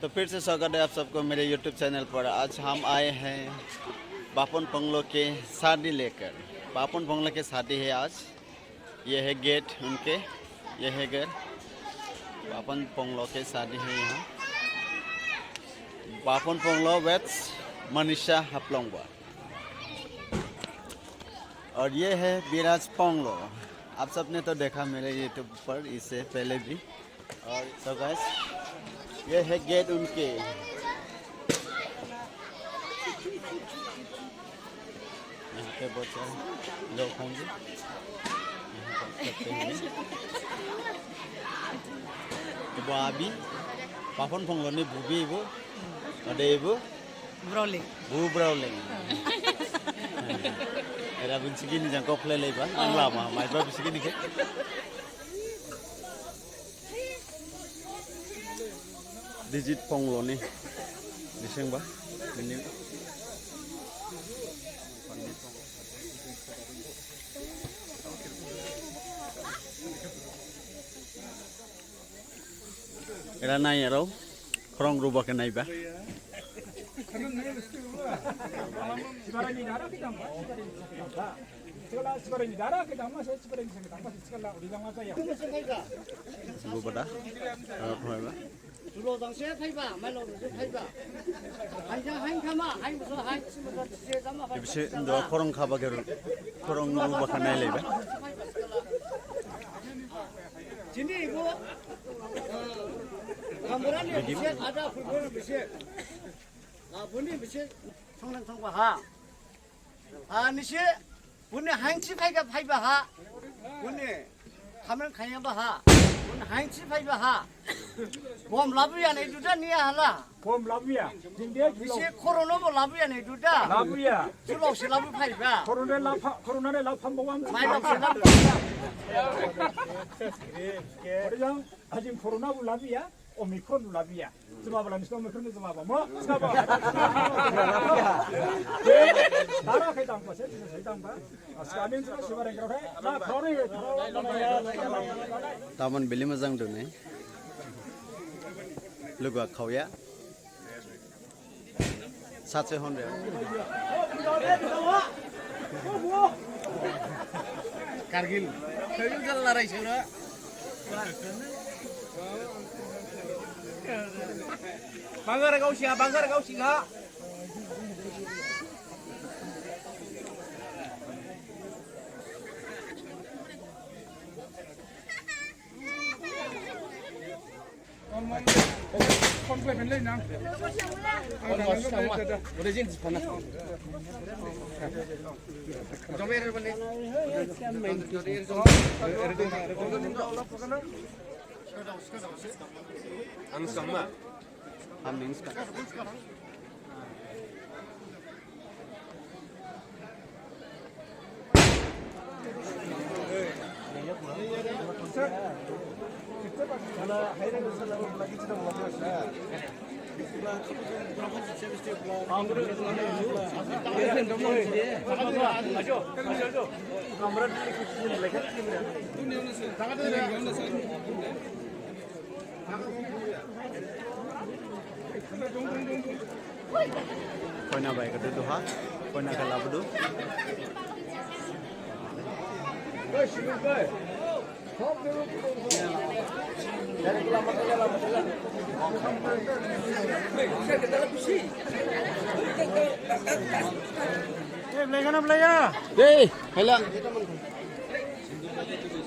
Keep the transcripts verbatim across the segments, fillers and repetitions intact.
तो फिर से स्वागत है आप सबको मेरे YouTube चैनल पर। आज हम आए हैं बापन पोंगलो के शादी लेकर। बापन पोंगलो के शादी है आज। ये है गेट उनके, ये है घर। बापन पोंगलो के शादी है यहाँ। बापन पोंगलो with मनीषा हपलोंगबा। और ये है विराज पोंगलो। आप सबने तो देखा मेरे YouTube पर इससे पहले भी। और so guys, ये है गेट उनके। यहाँ पे बहुत सारे लोग होंगे। यहाँ पर सकते हैं। Ibu abi, Bapon Pongloni bubi ibu, ada ibu. Brawling. Bu Brawling. Era bin sigini jang kok lele ba, ang lama, mai ba sigini ke. Digit Pongloni, diseng ba, ini. Era nai aro, khorong ruba khe naiba. Ruba da, aro khorong ba. Julo jangse phaiba, mailong jangse phaiba. Hain jang hain khama, hain muso hain, si muso si jama phaiba. Ibise ndo khorong khaba geru, khorong ruba khe nailaiba. Jini ibu, eh, gambaran ni bisi, ada football bisi. Ah, buni bisi, songnang songba ha. Ah, nisi, buni hainsi phaiga phaiba ha. Buni khamrang khayaba ha. Buni hainsi phaiba ha. Bom labuya nai duda niya hala. Bom labuya. Jingde nisi corona bo labuya nai duda. Labuya. Julok si labu phaiba. Corona lapha, corona ne lapha bawang. Mai lok si labu. Ori jang, ajing corona bo labuya, Omicron bo labuya. Juma bala nisi Omicron ni juma ba mo. Juma ba. Dara khe dang ba se, se dang ba. Aska amin juma siwa reng rau hai. Na khau reng. Taman bili mojang dune. Lugu khauya. Satse hon re. Kargil. Kargil jal larai sura. Bangar gausi ha, bangar gausi ha. Ang sama. Ang sama. Koina bai khe duha, koina khe labudu. Ei, belai gana belai ya. Ei, hela.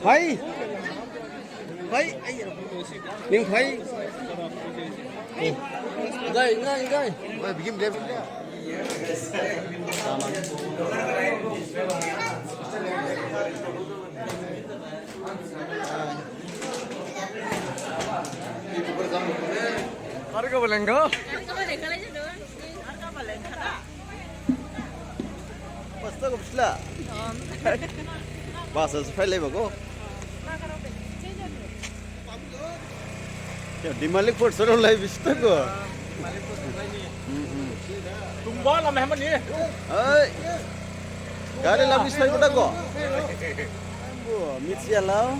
Phai. Phai. Ning phai. Gai, gai, gai. Oi, bigim deh. Harga balengka. Harga balengka. Pasta ko bisla. Bas, as file ba ko. Ya, di Malikpur soro lai bista ko. Hmm, hmm. Tungba la mehman ni. Ai. Gari la bista ko. Bo, mitsi alau.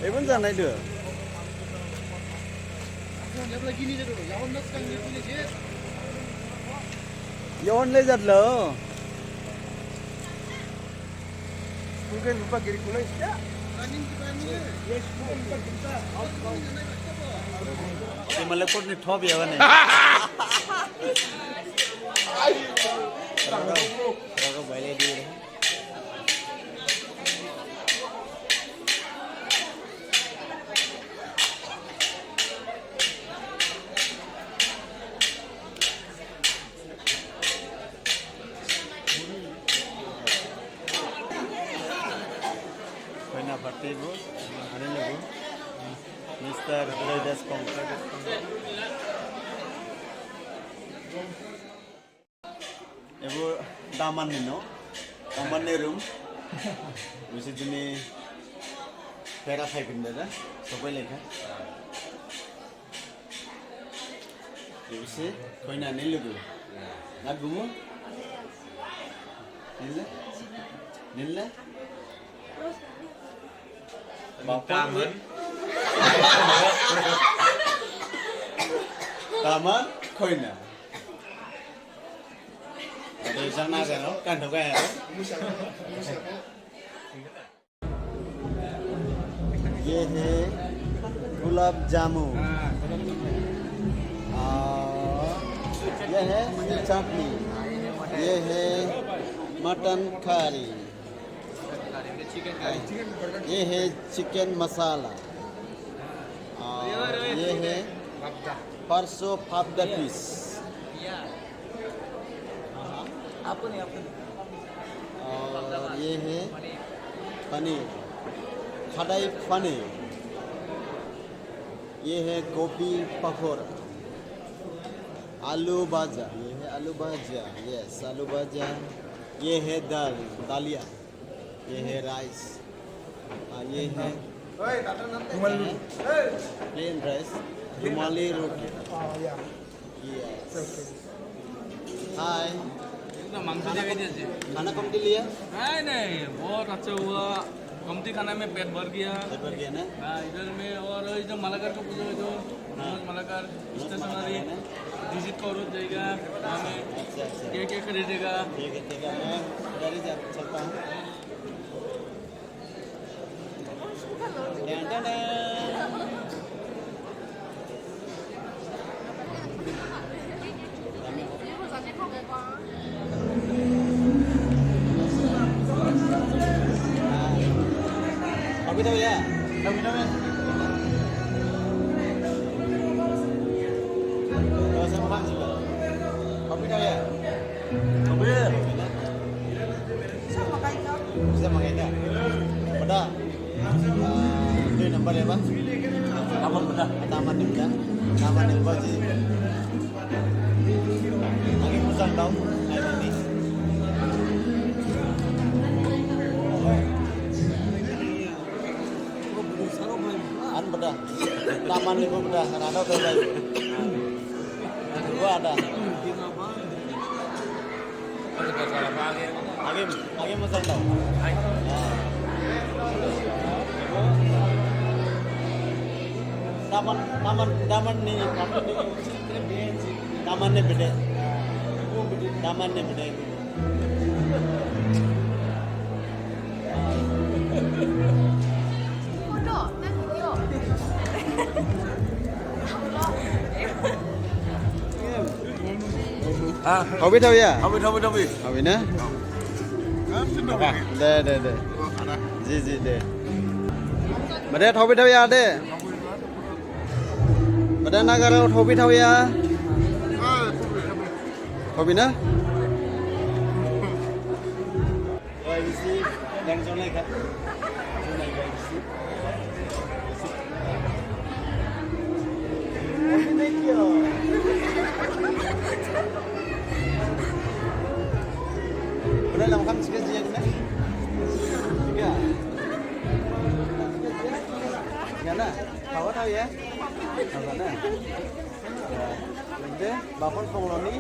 Ebon janai do. Yaon le jatlo. School ke lupa giri kuna ista. Ye school ke lupa giri ta. Ye male kot ni thop ya bane. Raga, raga baile di. Koina party bo, ani logo, Mister Hriday Das Kongkar. Ebo daman ni no, daman ni room. Bisi dini pera khai pin dada, sopai lekha. Bisi koina ni lugu. Nat bumu? Nila? Nila? Daman. Daman koina. Ada yang sana kan, kan tu kan. ये है गुलाब जामुन। और ये है चटनी। ये है mutton curry. ये है चिकन मसाला। और ये है परसों पापड़ा पीस। और ये है पनीर, कढ़ाई पनीर। ये है गोभी पकौड़ा, आलू भाजा, ये है आलू भाजा, यस, आलू भाजा। ये है दाल, दालिया। ये है राइस। हाँ, ये है प्लेन राइस, रुमाली रोटी। यस। हाय। एकदम मांस जगह जैसे। खाना कमती लिया? नहीं, नहीं, बहुत अच्छा हुआ। कमती खाना में पेट भर गया। पेट भर गया ना? हाँ, इधर में और ये जो मालाकार का पूजा है, जो मनोज मालाकार, मनोज स्टेशनरी, मालाकार है ना? विजिट करो जाएगा, वहाँ में अच्छा, अच्छा। क्या क्या खरीदेगा? ठीक है, ठीक है, मैं उधर ही जा, चलता हूँ। Bisa makan, ya? Beda. Ah, itu nampak ya, Pak? Taman beda. Taman ni beda. Taman ni beda. Lagi pusat tau. Ini. An beda. Taman ni beda. Rada beda. Gua ada. Agim, agim masang tau. Taman, taman, taman ni, taman ni bede. Taman ni bede. Ah. Thaobi, thaoya? Thaobi, thaobi, thaobi. Thaobi na? De, de, de. Ji, ji, de. Bade thaobi, thaoya de. Bade nagarao thaobi, thaoya. Thaobi na? Thaoya? Thaoya na? Thaoya na? Bapon Phongloni.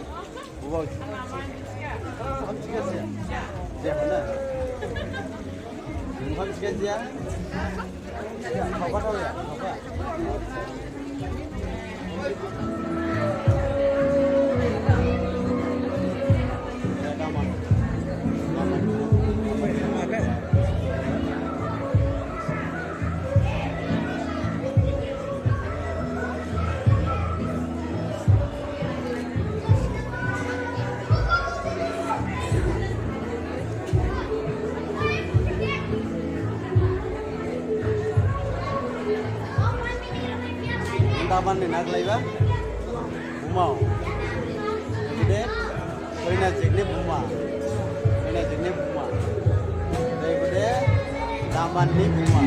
Bubaw. Bubaw jiya. Jiya mana? Bubaw jiya jiya. Bubaw thaoya. Bubaw. Manni naglaiba. Bumao. Ode, koina jikni buma. Koina jikni buma. Ode, damanni buma.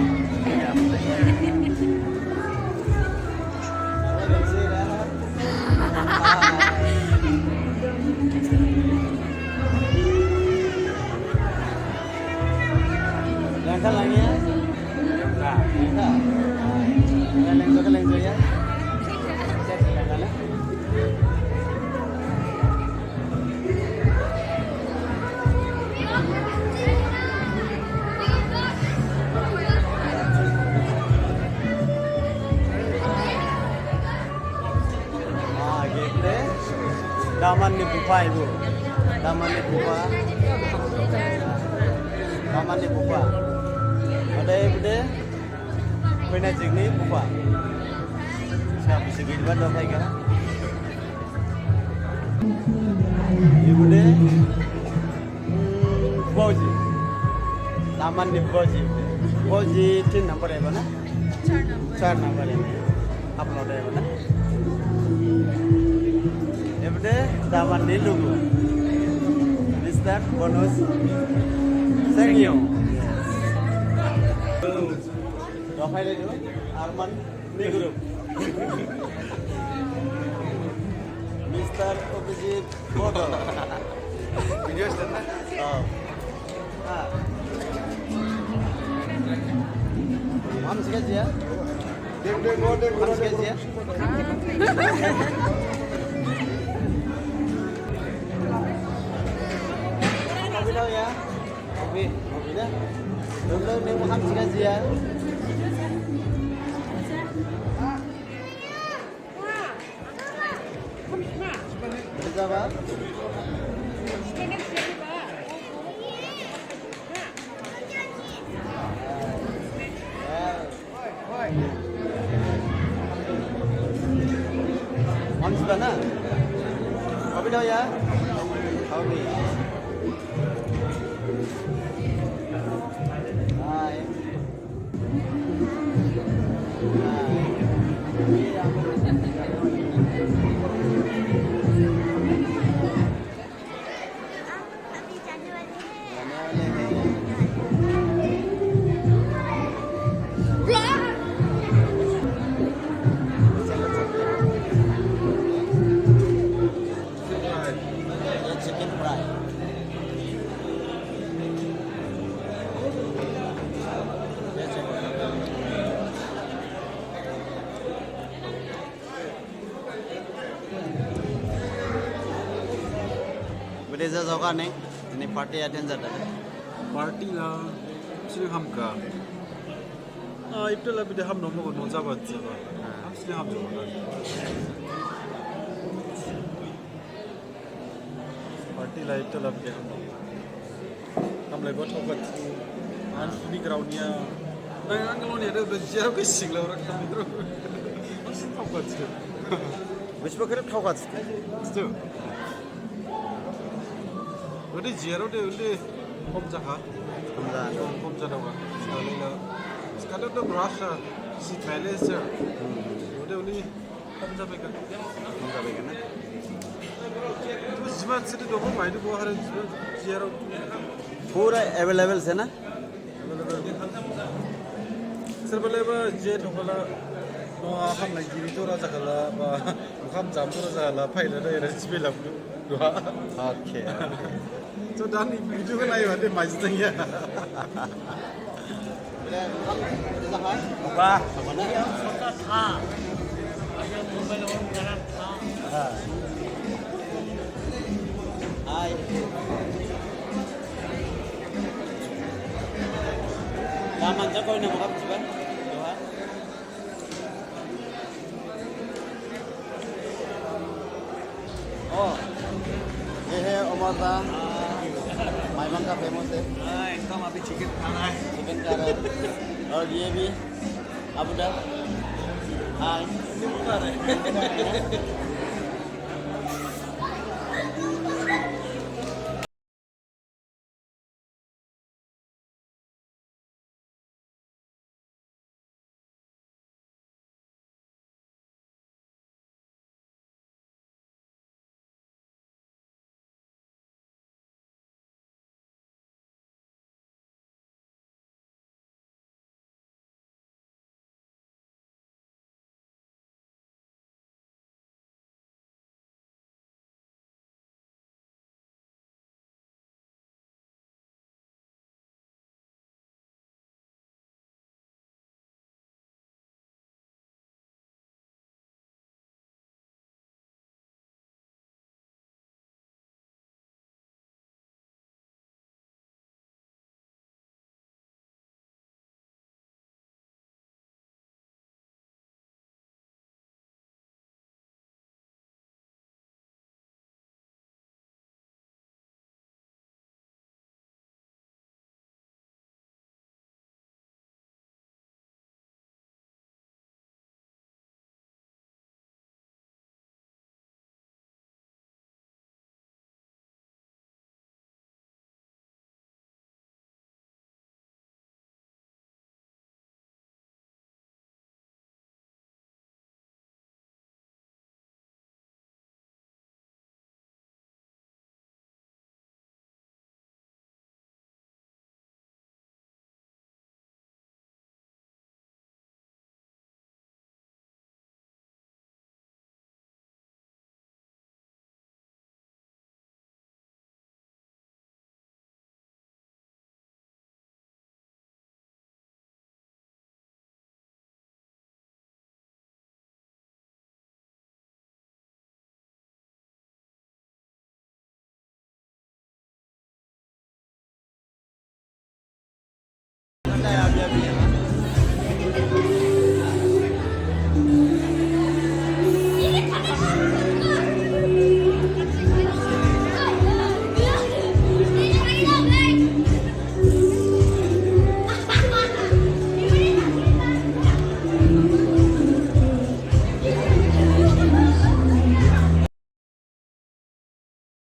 Langkha langya. Langkha. Langkha langya. Ah, gede. Damanni bupha ibu. Damanni bupha. Damanni bupha. Ode ibu de. Koina jikni bupha. Sa bisi gilba do phaikha. Ibu de. Hmm, buphaji. Damanni buphaji. Buphaji tin number eba na? Char number. Char number eba. Apno de eba na? Ibu de damanni lugu. Mister Bonus Sengyo. Dophai le do. Arman Negro. Mister Abhijit Bodo. Video start na? Oh. Ah. Ham sikha jiya? Ham sikha jiya? Copy lao ya. Copy, copy na. Dolo ne ham sikha jiya? Manis bana? Kopi dong ya? Kopi. Hai. Chicken fry. Bede jajaoka ne, ini party attend jada. Party la, sini hamka. Ah, itu la bede ham nomo ko no jaba jaba. Ham sini ham jaba. Party lai to lab de. Hamlai bo thokhat. An suni ground ya. Nang ang lo ni ada belajar ke sing la orang kami terus. Masih thokhat. Besok kira thokhat. Itu. Udah jiaro de udah. Kom jaha. Kom jaha. Kom jaha wa. Sekali la. Sekali tu berasa. Si Thailand sir. Udah udah. Khom jabaikha. Khom jabaikha na? Jiba sidi dongkho, mai dongkho, haro jiba, jiyarao. Pura available se na? Available. Serba leba je thokhala, noha hamlai giri jora jakhala, ba, okham jam jora jakhala, phaila da era jibai labu. Duha. Okay, okay. So, da ni video khe naiba de mai jaya. Ba. Ha. Hai. Da manja koi na makam jiban. Duha. Oh, ये है अमर दा, माईबांग का फेमस है। हाँ, एकदम अभी चिकन खा रहा है। चिकन खा रहा है। और ये भी अबू दा। हाय। चिकन खा रहा है।